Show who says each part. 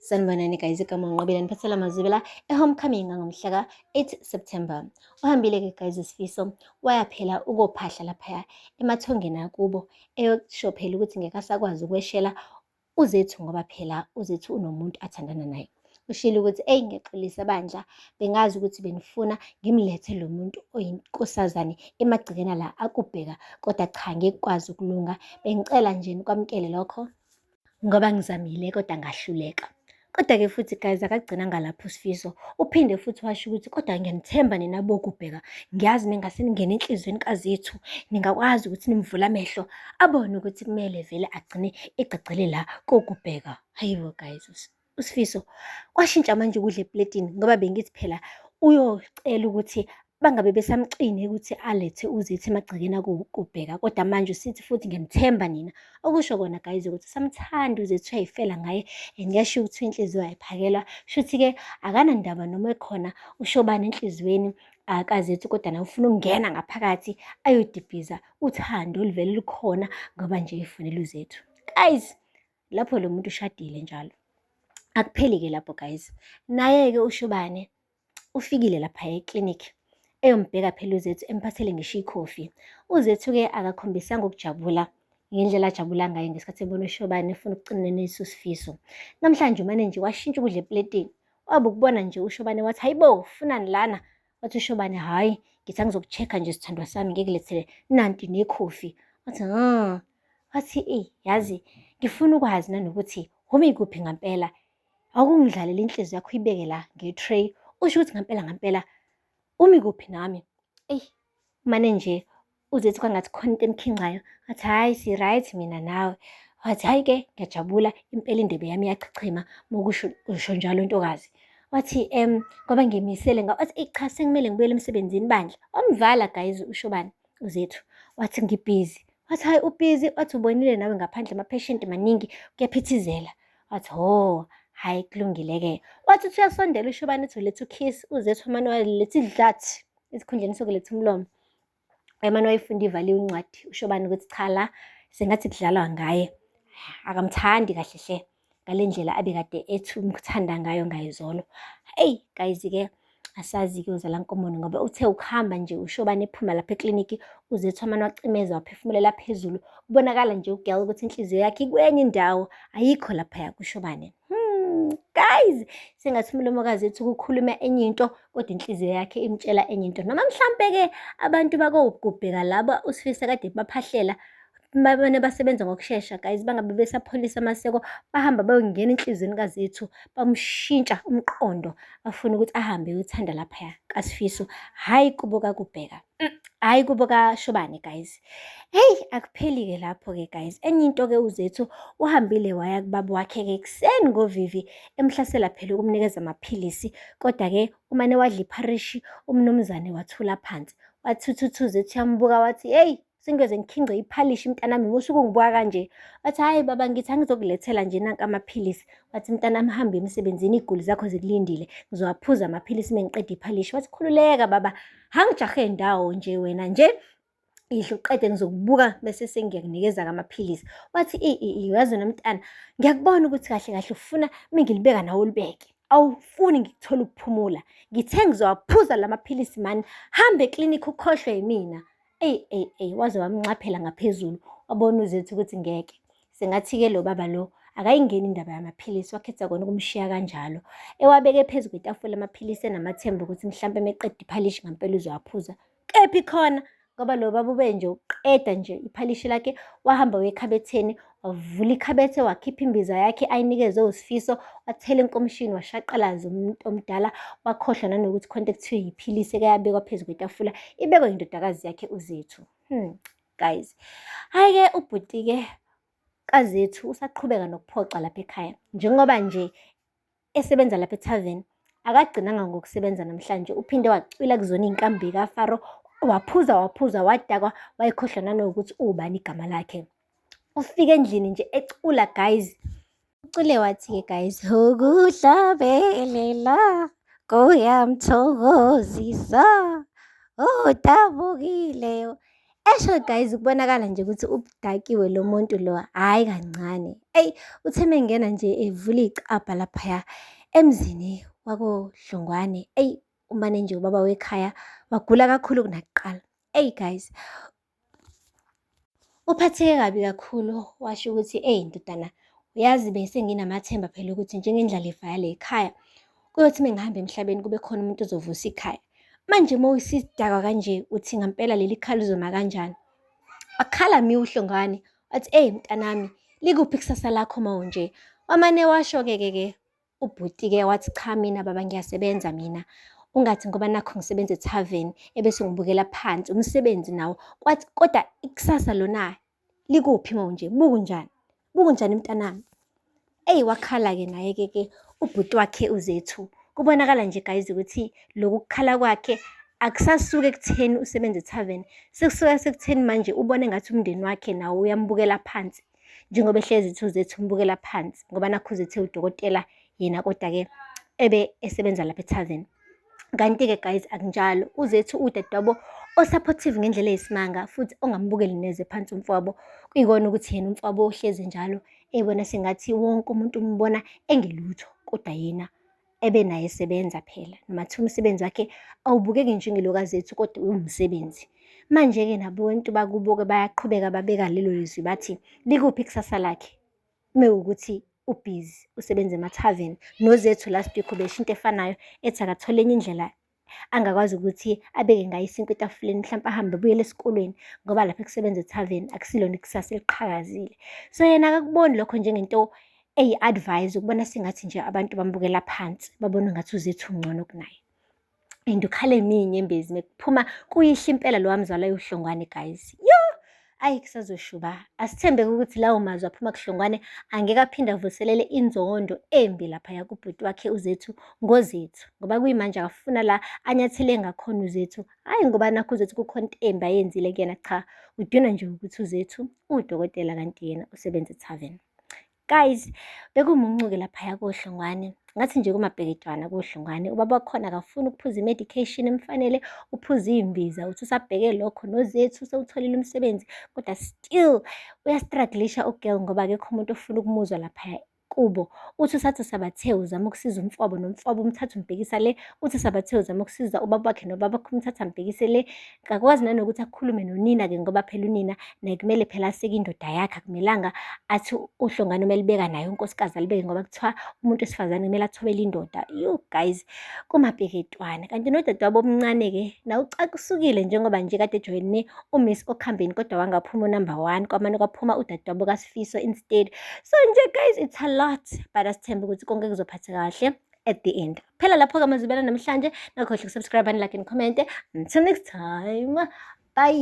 Speaker 1: Sanibonani guys, igama uNqobile niphathela amazwi la e-homecoming ngomhla ka-8 September. Uhambile-ke guys uSifiso waya phela ukophahla laphaya emathongeni akubo eyosho phela ukuthi ngeke asakwazi ukweshela uZethu ngoba phela uZethu unomuntu athandana naye. Ushilo ukuthi eyi ngiyaxolisa bandla bengazi ukuthi benifuna ngimlethe lo muntu oyinkosazane emagcekeni la akubheka kodwa cha ngeke kwazi ukulunga bengicela nje nikwamukele lokho ngoba ngizamile kodwa ngahluleka. Kodwa-ke futhi guys akagcinanga lapho uSifiso, uphinde futhi washo ukuthi kodwa ngiyanithemba nina bokubheka, ngiyazi ningase ningene enhliziyweni kaZethu, ningakwazi ukuthi nimvule amehlo abone ukuthi kumele vele agcine egcagcele la kokubheka. Hayibo guys, uSifiso kwashintsha manje ukudla epletini ngoba bengithi phela uyocela ukuthi bangabe besamxine ukuthi alethe uZethu emagcekeni akubheka kodwa manje usithi futhi ngiyamthemba nina okusho kona guys ukuthi samthanda uZethu uyayifela ngaye and kuyasho ukuthi inhliziyo ayiphakelwa shuthi-ke akanandaba noma ekhona ushobane enhliziyweni akaZethu kodwa naye ufuna ukungena ngaphakathi ayodibhiza uthando oluvele lukhona ngoba nje efunela uZethu guys. Lapho lo muntu ushadile njalo. Akupheli-ke lapho guys. Naye-ke uShobane ufikile lapha eklinikhi eyombheka phela uZethu emphathele ngisho ikhofi. UZethu-ke akakhombisanga ukujabula ngendlela ajabula ngayo ngesikhathi ebona uShobane efuna ukucinanisa uSifiso. Namhlanje umane nje washintsha ukudla epletini. Wabe ukubona nje uShobane wathi hayibo ufunani lana? Wathi uShobane hhayi ngithi angizoku-check-a nje sithandwa sami ngikulethele nanti nekhofi. Wathi wathi eyi yazi ngifuna ukwazi nanokuthi umi kuphi ngampela. Awukungidlalele inhliziyo yakho uyibeke la nge-tray usho ukuthi ngampela ngampela umi kuphi nami. Eyi umane nje uZethu kwangathi khona into emkhincayo wathi hhayi si-right mina nawe. Wathi hhayi-ke ngiyajabula impela indebe yami iyachichima uma usho njalo ntokazi. Wathi ngoba ngimisele wathi eyi cha sekumele ngibuyele emsebenzini bandla. Wamvala guys uShobane uZethu wathi ngibhizi. Wathi hhayi ubhizi, wathi ubonile nawe ngaphandle ama-patient maningi kuyaphithizela. Wathi ho, hhayi kulungile-ke. Wathi uthi uyasondela uShobane uthi uletha ukhisi, uZethu umane waletha idlathi esikhundleni sokuletha umlomo. Wayemane wayifunda ivaliwe incwadi uShobane ukuthi cha la sengathi kudlalwa ngaye. Akamthandi kahle hle ngale ndlela abekade ethi umthanda ngayo ngayizolo. Eyi guys-ke asazi-ke uzala nkomoni ngoba uthe ukuhamba nje uShobane ephuma lapha ekliniki uZethu amane wacimeza waphefumulela phezulu. Kubonakala nje u-girl ukuthi inhliziyo yakhe ikwenye indawo ayikho laphaya kuShobane. Guys, sengathi umlomo kaZethu kukhuluma enye into kodwa inhliziyo yakhe imtshela enye into. Noma mhlampe-ke abantu bakogubheka laba uSifiso kade baphahlela babone basebenza ngokushesha guys, bangabe besapholisa amaseko, bahamba bayongena enhliziyweni kaZethu, bamshintsha umqondo, bafuna ukuthi ahambe eyothanda laphaya kaSifiso, hhayi kubo kaKubheka, hhayi kubo kaShobane guys. Hheyi akupheli-ke lapho-ke guys, enye into-ke uZethu uhambile waya kubaba wakhe-ke ekuseni ngovivi emhlasela phela ukumnikeza amaphilisi, kodwa-ke umane wadla ipharishi umnumzane wathula phansi, wathi thuthu uZethu uyambuka wathi hheyi sengiyoze ngikhinqe iphalishi mntanami musa ukungibuka kanje. Wathi hhayi baba ngithi angizokulethela nje nanka amaphilisi. Wathi mntanami hamba emsebenzini iy'guli zakho zikulindile ngizowaphuza amaphilisi uma ngiqeda iphalishi. Wathi khululeka baba angijahe ndawo nje wena nje idla uqede ngizokubuka bese sengiyakunikeza-ke amaphilisi. Wathi yazi wena mntana ngiyakubona ukuthi kahle kahle ufuna uma ngilibeka nawe ulibeke. Awufuni ngikuthole ukuphumula. Ngithe ngizowaphuza la maphilisi mani, hamba eklinikhi ukhohlwe yimina. Eyi eyi eyi waze wamnxaphela ngaphezulu wabona uZethu ukuthi ngeke. Sengathi-ke lo baba lo akayingeni indaba yamaphilisi wakhetha kona ukumshiya kanjalo. Ewabeke phezu kwetafula amaphilisi enamathemba ukuthi mhlampe meqeda iphalishi ngampela uzowaphuza. Kephi khona ngoba lo baba ube nje uqeda nje iphalishi lakhe wahamba wekhabetheni wavula ikhabethe wakhipha imbiza yakhe ayinikeze uSifiso wathela enkomishini washaqalaza umuntu omdala wakhohlwa nanokuthi khona into ekuthiwa yiphilisi ekayabekwa phezu kwetafula ibekwe indodakazi yakhe uZethu. Guys, hhayi-ke ubhuti-ke kaZethu usaqhubeka nokuphoxa lapha ekhaya njengoba nje esebenza lapha ethaveni akagcinanga ngokusebenza namhlanje uphinde wacwila kuzona iy'nkambi kaFaro waphuza waphuza wadakwa wayekhohlwa nanokuthi uwubani igama lakhe. Ufike endlini nje ecula guys. Ucule wathi-ke guys, ukuhlabelela kuyamthokozisa odabukile. Esho guys, kubonakala nje ukuthi udakiwe lo muntu lo, hhayi kancane. Eyi, uthe mengena nje evula icabha laphaya emzini wakoDlungwane, eyi, umane nje ubaba wekhaya wagula kakhulu kunakuqala. Eyi guys, uphatheke kabi kakhulu washo ukuthi, eyi ndodana, uyazi bese nginamathemba phela ukuthi njengendlalifa yale khaya, kuyothi uma ngihamba emhlabeni kube khona umuntu ozovusa ikhaya. Manje uma uyisidakwa kanje uthi ngampela leli khaya lizoma kanjani? Wakhala mi uHlongwane, wathi, eyi mntanami, likuphi ikusasa lakho uma unje? Wamane washo-ke ke ke ubhuti-ke wathi, cha mina baba ngiyasebenza mina. Ungathi ngoba nakho ngisebenza ethaveni ebese ngibukela phansi umsebenzi nawo. Kwathi kodwa ikusasa lona likuphi uma unje? Bukunjani? Bukunjani mntanami? Eyi wakhala-ke naye-ke ke ubhuti wakhe uZethu. Kubonakala nje guys ukuthi lokhu kukhala kwakhe akusasuki ekutheni usebenza ethaveni, sekusuka sekutheni manje ubone ngathi umndeni wakhe nawo uyambukela phansi. Njengoba ehlezi ethi uZethu umbukela phansi ngoba nakhu uZethu ewudokotela yena kodwa-ke ebe esebenza lapha ethaveni. Kanti-ke guys akunjalo, uZethu udadewabo o-supportive ngendlela eyisimanga futhi ongambukeli neze phansi umfowabo. Kuyikona ukuthi yena umfowabo uhlezi njalo ebona sengathi wonke umuntu umbona engelutho kodwa yena ebe naye esebenza phela. Noma kuthiwa umsebenzi wakhe awubukeki njengelo kaZethu kodwa uwumsebenzi. Manje-ke nabantu bakubo-ke bayaqhubeka babeka lelo lizwi bathi likuphi ikusasa lakhe mewukuthi ubhizi usebenza emathaveni. NoZethu last week ubesho into efanayo ethi akathole enye indlela angakwazi ukuthi abeke ngayo isinkwa etafuleni, mhlampe ahambe abuyele esikolweni ngoba lapha ekusebenza ethaveni akusilona ikusasa eliqhakazile. So yena akakuboni lokho njengento eyi-advice, ukubona sengathi nje abantu bambukela phansi, babona ngathi uZethu ungcono kunaye. And ukhale iy'nyembezi mekuphuma kuyihle impela lo wamzala uHlongwane guys. Yo! Ayi kusazoshuba. Asithembe ukuthi lawo mazwi aphuma kuHlongwane angeke aphinde avuselele inzondo embi laphaya kubhuti wakhe uZethu ngoZethu. Ngoba kuyimanje akafuna la anyathele ngakhona uZethu. Hhayi ngoba nakhu uZethu kukhona into embi ayenzile kuyena, cha. Udinwa nje ukuthi uZethu uwudokotela kanti yena usebenza ethaveni. Guys, bekumuncu-ke laphaya koHlongwane. Ngathi nje kumabhekejwana koHlongwane. Ubaba wakhona akafuni ukuphuza i-medication emfanele, uphuza iy'mbiza. Uthi usabheke lokho noZethu sewutholile umsebenzi, kodwa still uya-strugglisha u-girl ngoba akekho umuntu ofuna ukumuzwa laphaya kubo. Uthi usathi sabathe uzama ukusiza umfowabo nomfowabo umthatha umbhekisa le. Uthi sabathe uzama ukusiza ubaba wakhe nobaba wakhe umthatha ambhekise le. Akakwazi nanokuthi akhulume nonina-ke ngoba phela unina naye kumele phela aseke indoda yakhe, akumelanga athi uHlongwane uma elibeka naye unkosikazi alibeke ngoba kuthiwa umuntu wesifazane kumele athobele indoda. Yo guys, kumabheketwana. Kanti nodadewabo omncane-ke nawe ucasukile njengoba nje kade ejoyine uMiss Okhambeni kodwa wangaphuma u-number 1, kwamane kwaphuma udadewabo kaSifiso instead. So nje guys, it's a lot, but asithembe ukuthi konke kuzophatheka kahle at the end. Phela lapho-ke amazwibela namhlanje, ningakhohlwa uku-subscribe and like and comment. Until next time, bye.